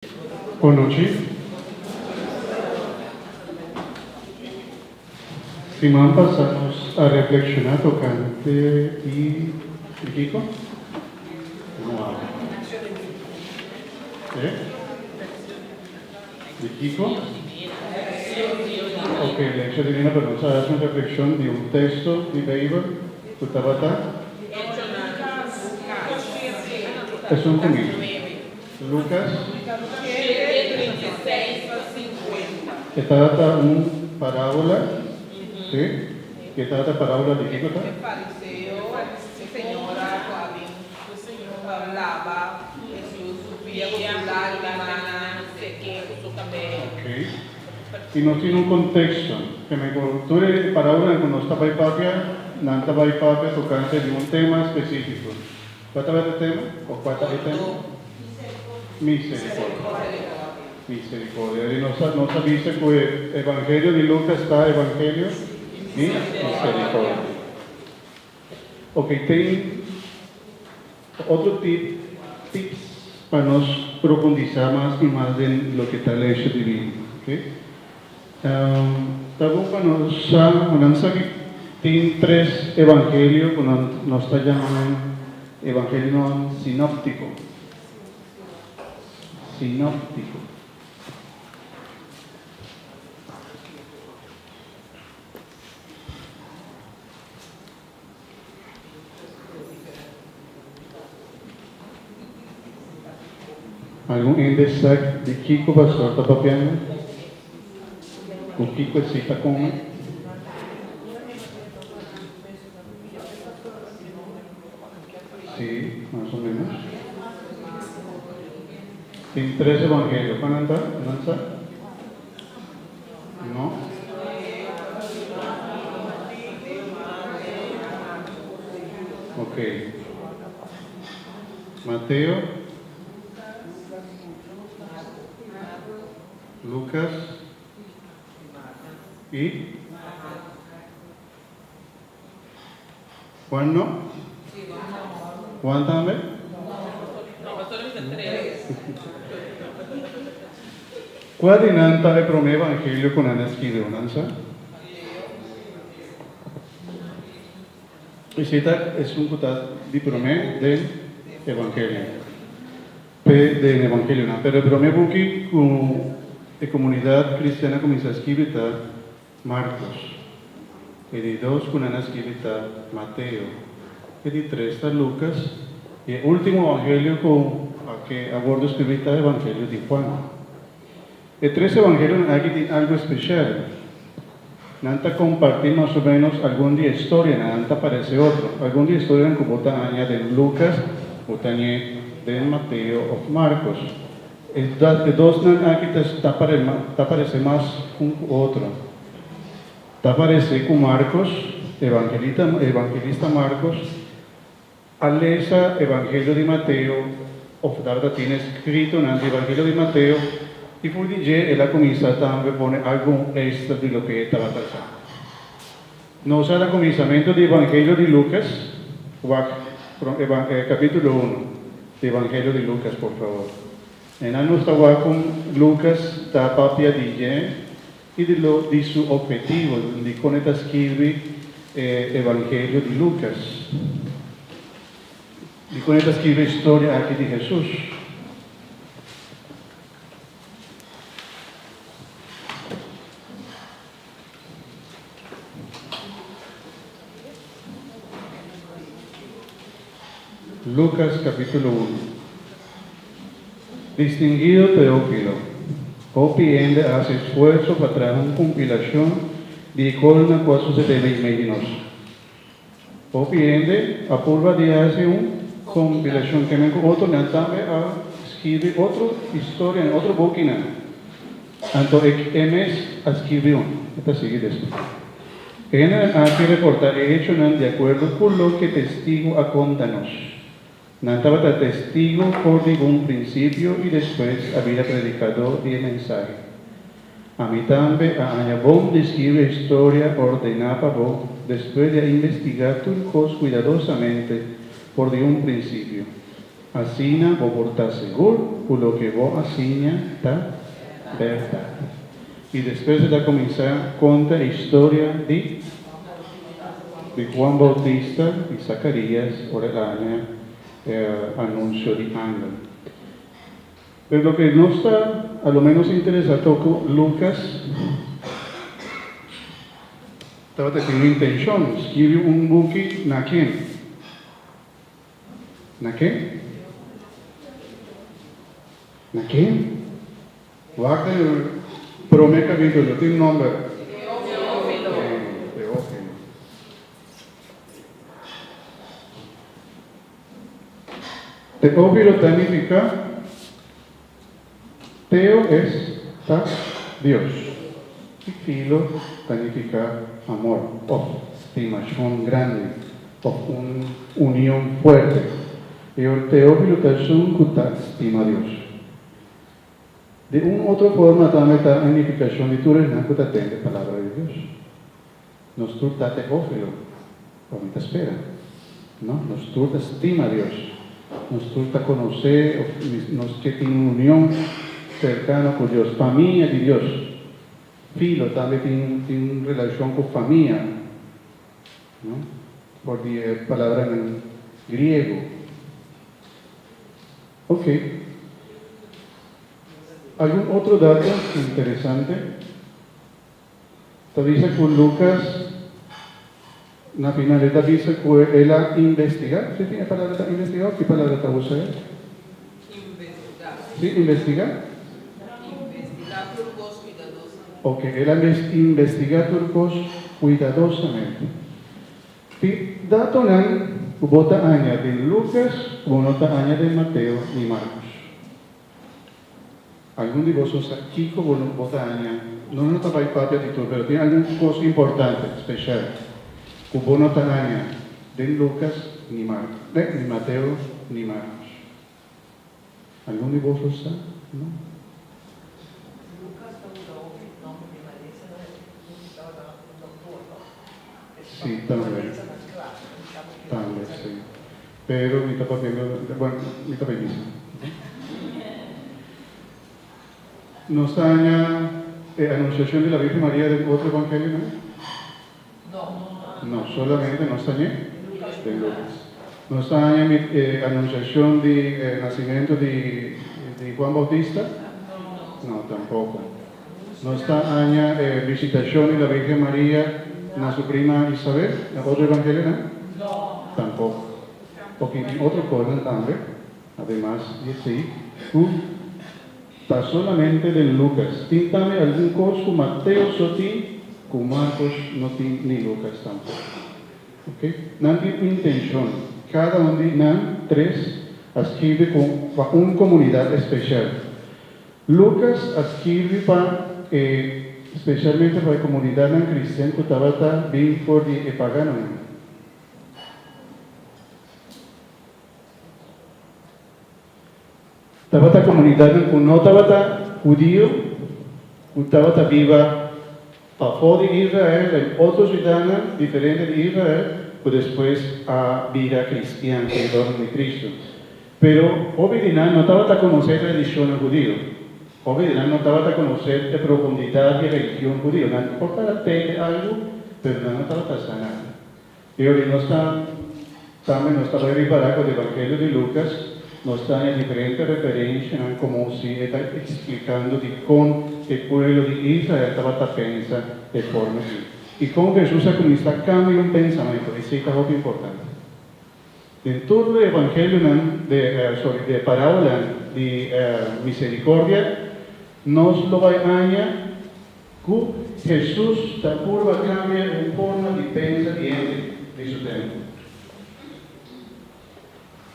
Bon nochi. Siman pasá nos a reflekshoná tokante di di kiko? No habla. Eh? Di kiko? Ok, lectio divina, pero nos a hasi un reflekshon di un teksto di Beibel ku tabata Esun ku mi. Lucas. E tabata un parábola, sí? E tabata parábola di kiko ta? Ok. I nos tin un konteksto. Ke men ku tur e parábolanan ku nos ta bai papia, nan ta bai papia tokante di un tema spesífiko. Kua tabata e tema? O kua ta e tema? Misericordia. Misericordia. I nos a nos a bisa ku e Evangelio di Lucas ta Evangelio di misericordia. Ok, tin otro tip, tips pa nos profundisá mas i mas den loke ta Lectio Divina. Ok. Ta bon pa nos sa ku nan sa ki tin tres evangelio ku nan nos ta yama nan evangelionan sinóptiko. Sinóptiko. Algun hende sa di kiko pastor ta papiando? Ku kiko esei ta kome? Sí, mas o menos. Tin tres evangelio. Kua nan ta? Nan sa? No? Ok. Mateo, Lucas y Juan no? Juan tambe? Kua di nan ta e promé evangelio ku nan a skibi? Bo nan sa? Esei ta esun ku ta di promé den evangelio. Pe den evangelionan. Pero e promé buki ku e komunidat kristian a kuminsá skibi ta Marcos. E di dos ku nan a skibi ta Mateo. E di tres ta Lucas. I e último evangelio ku a ke a wordu skibi ta evangelio di Juan. E tres evangelionan aki tin algu spesial. Nan ta kompartí mas o ménos algun di e storianan, nan ta parese otro. Algun di e storianan ku bo ta haña den Lucas, bo ta hañ'é den Mateo òf Marcos. E e dosnan aki ta ta ta parese mas un ku otro. Ta parese ku Markos, evangelita evangelista Markos, a lesa Evangelio di Mateo òf tabata tin e skritonan di Evangelio di Mateo i for di dje el a kuminsá tambe pone algun èkstra di loke e tabata sa. Nos a na kuminsamentu di Evangelio di Lukas, wak kapítulo unu di Evangelio di Lukas, por fabor. Einan nos ta wak kon Lukas ta papia di dje i di lo di su ophetivo dikon e ta skirbi e Evangelio di Lukas, dikon e ta skirbi e historia aki di Hesus. Lucas capítulo 1. Distinguido Teófilo, hopi hende a haci esfuerzo pa traha un compilacion di e colnan cu a sucede meimei di nos. Hopi hende a purba di haci un compilacion, kende cu otronan tambe a skirbi otro historianan, otro bukinan. Anto e mes a skirbi un. E ta sigui despues. E hendenan aki reporta e echonan di akuerdo ku loke testigu a konta nos. Nan tabata testigu for di un prinsipio i despues a bira predikadó di e mensahe. Ami tambe a haña bon di skirbi e historia ordená pa bo despues di a investigá tur kos kuidadosamente for di un prinsipio. Asina bo por ta sigur ku loke bo a siña ta bèrdat. I despues e ta kuminsá konta e historia di di Juan Bautista i Zakarias ora el a haña e anunsio di angel. Pero loke nos ta a lo ménos interesá ta ku Lukas tabata tin un intenshon, skirbi un buki na ken? Na ken? Na ken? Wak den e promé kapítulo, tin nòmber. Teófilo. Teófilo. Teófilo ta nifiká Teo es ta Dios i filo ta nifiká amor òf stimashon grandi òf un union fuerte. E or Teófilo ta esun ku ta stima Dios. Di un otro forma tambe ta e nifikashon di tur esnan ku ta tende palabra di Dios. Nos tur ta Teófilo, òf mi ta spera, no? Nos tur ta stima Dios. Nos tur ta konosé òf nos ke tin un union serkano ku Dios, famia di Dios. Filo tambe tin tin un relashon ku famia, no? For di e palabranan griego. Oke. Algun otro dato interesante? Ta bisa ku Lukas na final e ta bisa ku el a investigá. Si tin e palabra ta investigá òf ki palabra ta usa e? Investigá. Si, investigá. Investigá tur kos kuidadosamente. Oke, el a investigá tur kos kuidadosamente. Tin datonan ku bo ta haña den Lukas ku bo no ta haña den Mateo ni Markos. Algun di boso sa kiko bo no bo ta haña? No no ta bai papia di tur, pero tin algun kos importante, speshal, ku bo no ta haña den Lukas ni Mark, ni Mateo ni Markos. Algun di boso sa? No? Lukas ta usa hopi nòmber di malesanan, un tabata un doktor, no? Sí, tambe. Tambe, sí. Pero mi ta papiando, bueno, mi ta bai bisa. Nos ta haña e Anunciacion di la Virgen Maria den otro evangelionan? No. No, solamente nos ta hañ'é den Lucas. Nos ta haña e Anunciacion di e nacimento di di Juan Bautista? No, tampoco. Nos ta haña e visitacion di la Virgen Maria na su prima Isabel den otro evangelionan? Tampoco. Oke, tin otro cosnan tambe. Ademas di esei, ku ta solamente den Lukas. Tin tambe algun kos ku Mateo so tin ku Markos no tin ni Lukas tampoko. Oke, nan tin un intenshon. Kada un di nan tres a skirbi ku pa un komunidat espesial. Lukas a skirbi pa e spesialmente pa e komunidatnan kristian ku tabata bin for di e paganonan. Tabata komunidatnan ku no tabata hudio ku tabata biba pafó di Israel den otro siudatnan diferente di Israel ku despues a bira kristian, seguidornan di Kristu. Pero hopi di nan no tabata konosé e tradishonnan hudio. Hopi di nan no tabata konosé e profundidat di e religion hudio. Nan por tabata tende algu, pero nan no tabata sa nada. I ora nos ta tambe nos ta bai ripará ku di Evangelio di Lukas nos ta haña diferente referenshanan komo si e ta eksplikando dikon e pueblo di Israel tabata pensa e forma ei i kon Hesus a kuminsá kambia un pensamentu. Esei ta hopi importante. Den tur e evangelionan de sorry de parábola di misericordia nos lo bai haña ku Hesus ta purba kambia un forma di pensa di hende di su tempu.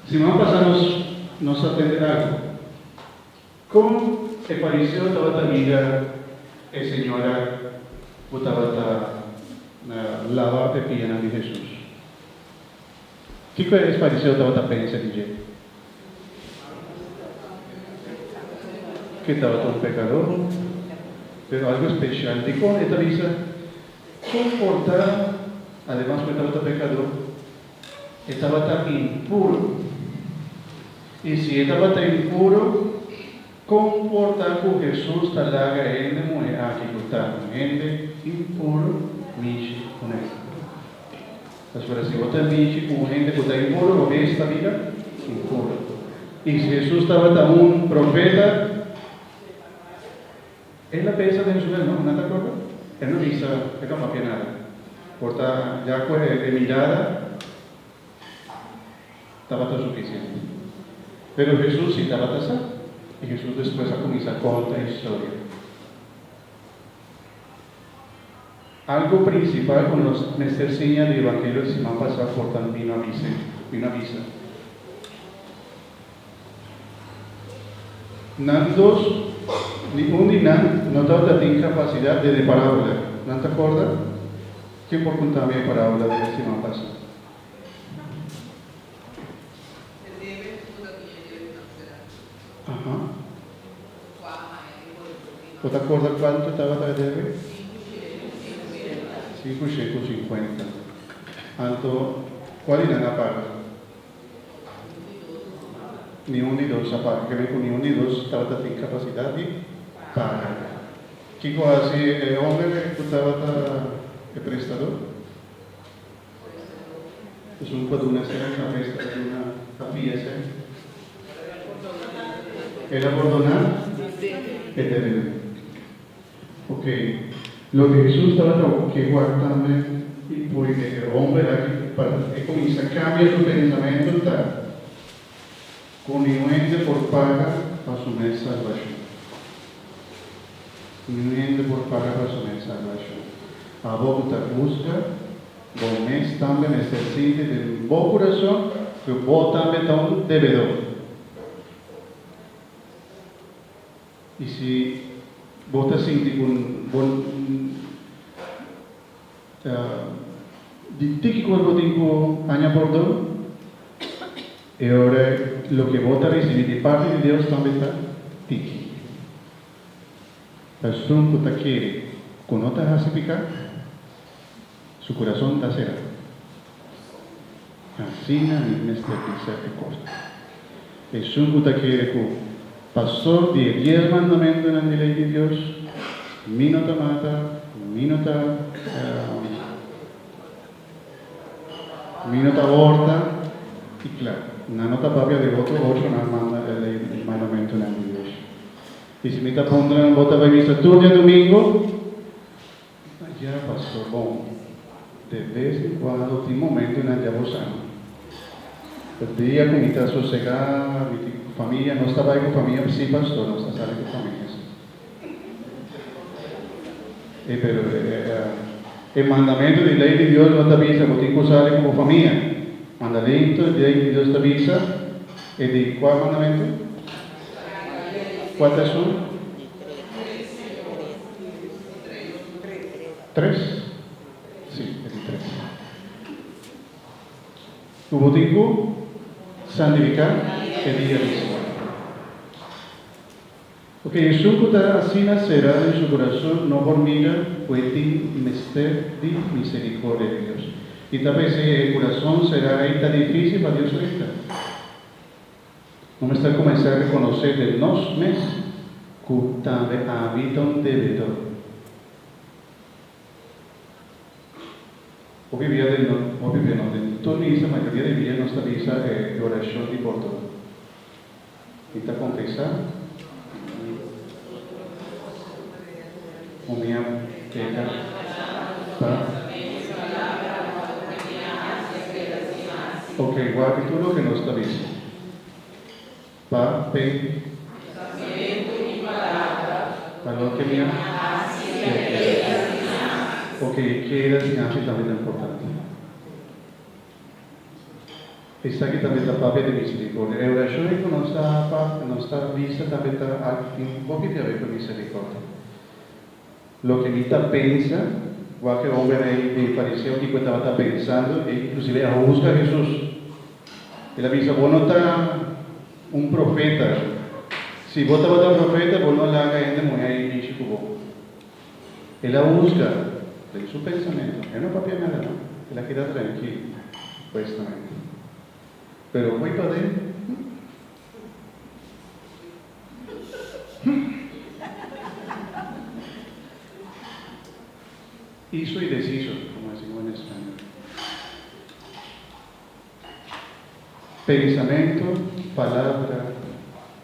Siman pasá nos nos a tende algu. Kon e fariseo tabata mira e señora ku tabata laba e pianan di Hesus? Kiko e fariseo tabata pensa di dje? Ke tabata un pekador, pero algu spesial. Dikon e ta bisa kon por ta, ademas ku e tabata pekador, e tabata impuro? I si e tabata impuro, kon por ta ku Hesus ta laga e hende muhé aki ku ta un hende impuro mishi kuné? Pasobra si bo ta mishi ku un hende ku ta impuro, bo mes ta bira impuro. I si Hesus tabata un profeta, el a pensa den su mes, no, nan ta akorda? El no bisa, el no papia nada. Por ta ya ku e mirada tabata sufisiente. Pero Hesus si tabata sa, i Hesus despues a kuminsá konta e historia. Algu prinsipal ku nos mester siña di Evangelio di siman pasá por ta mi no a bis'é, mi no a bisa. Nan dos, ni un di nan no tabata tin kapasidat den e parábola. Nan ta kòrda? Ken por konta mi e parábola di e siman pasá? E debe ku ta tin e debe finansera. Aha. Kua haña di boleto. Bo ta korda kuantu tabata e debe? 550. 550. Anto, kua di nan a paga? Ni un di dos Ni un di dos a paga. a paga. Ke men ku ni un di dos tabata tin kapasidat di paga. Kiko hasi e homber ku tabata e prestadó? Esun ku a duna esei kabes ta duna a pia esei. El a pordoná e debenan. Ok, loke Hesus tabata ke wak tambe i poi den e homber aki pa e kuminsá kambia su pensamentu ta ku niun hende por paga pa su mes salbashon. Niun hende por paga pa su mes salbashon. Abo ku ta husga bo mes tambe mester sinti den bo kurason ku bo tambe ta un debedó. I si bo ta sinti ku bo ta di tiki kos bo tin ku haña pordon, e ora loke bo ta risibí di parti di Dios tambe ta tiki. Esun ku ta kere ku no ta hasi piká, su kurason ta será. Asina mi mester bisa e kos. Esun ku ta kere ku pastor di e dies mandamentunan di lei di Dios, mi no ta mata, mi no ta mi no ta horta, i kla, nan no ta papia di otro ochonan manda e lei mandamentunan di Dios. I si mi ta puntra nan bo ta bai misa tur diadomingo? Ya pastor bon de bes en cuando tin momentonan ya bo sa e dia cu mi ta sosega mi tin cu familia nos ta bai cu familia si pastor nos ta sali cu familia si e pero e mandamento di ley di Dios no ta bisa bo tin cu sali cu bo famia mandamento di ley di Dios ta bisa e di cua mandamento? Cua ta esun? Tres? Sí, e di tres. Ku bo tin ku santifiká e dia di Señor. Oke, esun ku ta asina será den su kurason no por mira ku e tin mester di miserikordia di Dios. I ta p'esei e kurason será ei ta difísil pa Dios renta. No mester kuminsá rekonosé den nos mes ku tambe ami ta un debedó. Hopi bia den no, hopi bia no, den tur misa, mayoria di bia nos ta bisa e orashon di pordon. Mi ta konfesá ku mi a peka pa. Ok, wak tur loke nos ta bisa. Pa pe. Pa loke mi a keda. Ok, keda sin hasi tambe ta importante. Esaki tambe ta papia di misericordia. E oracion ei cu nos ta pa nos ta bisa tambe ta algo tin hopi di haber cu misericordia. Loke mi ta pensa, wak e homber ei di fariseo kico e tabata pensando, e inclusive a husga Jesus. El a bisa, Bo no ta un profeta. Si bo tabata un profeta, bo no laga hende muher ei mishi cu bo. El a husga den su pensamentu. E no papia nada no. El a keda trankil, supuestamente. Pero hoy paden, hm. Hizo y deshizo, como decimos en español. Pensamentu, palabra,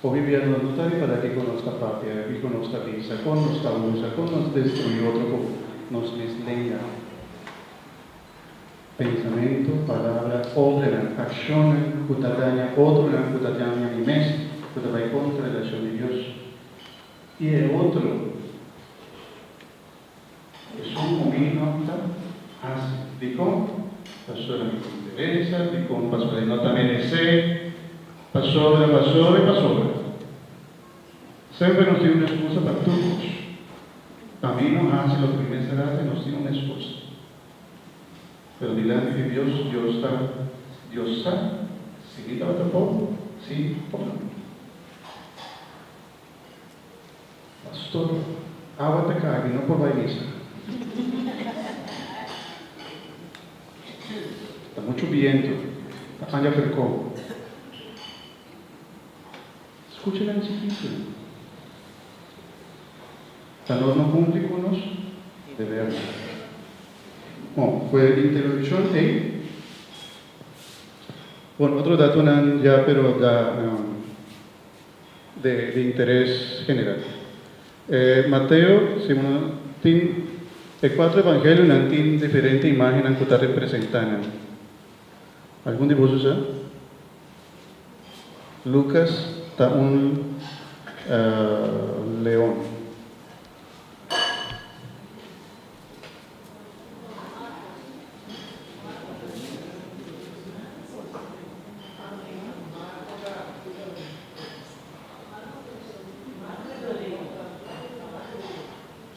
Hopi bia nos no ta ripará kiko nos ta papia, kiko nos ta bisa, kon nos ta usa, kon nos destruí otro ku nos mes lenga. Pensamentu, palabra, obranan, akshonnan ku ta daña otronan, ku ta daña mi mes, ku ta bai kontra relashon di Dios i e otro. Esun ku mi no ta hasi. Dikon? Pasobra mi tin peresa. Dikon? Pasobra e no ta meresé. Pasobra, pasobra i pasobra. Semper nos tin un eskusa pa tur kos. Pa mi no hasi loke mi mester hasi, nos tin un eskusa. Pero dilanti di Dios, Dios ta, Dios sa si mi tabata por, si òf no. Pastor, awa ta kai, mi no por bai misa. Ta muchu bientu, ta anja ferkou. Skucha nan chikitu. Ta nos no kumpli ku nos deber. Bon, ku e introdukshon ei, bon, otro datonan ya pero da. De interes general. E Mateo, si bo tin e cuatro evangelionan tin diferente imagennan cu ta representa nan. Algun di boso sa? Lucas ta un leon.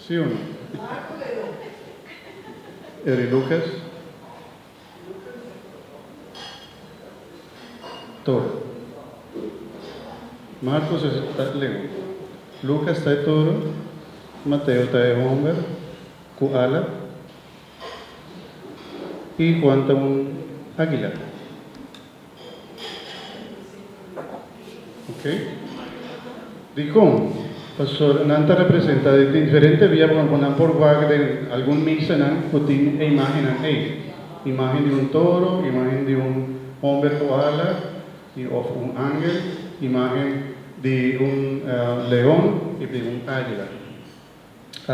Sí o no? Eri Lucas? Toro. Marcos ta leon. Lucas ta e toro. Mateo ta e homber ku ala i Juan ta un águila. Ok. Dikon? Pasobra nan ta representá di diferente bia ku nan por wak den algun misanan ku tin e imágennan ei. Imágen di un toro, imágen di un homber ku ala i òf un ángel, imágen di un leon i di un águila.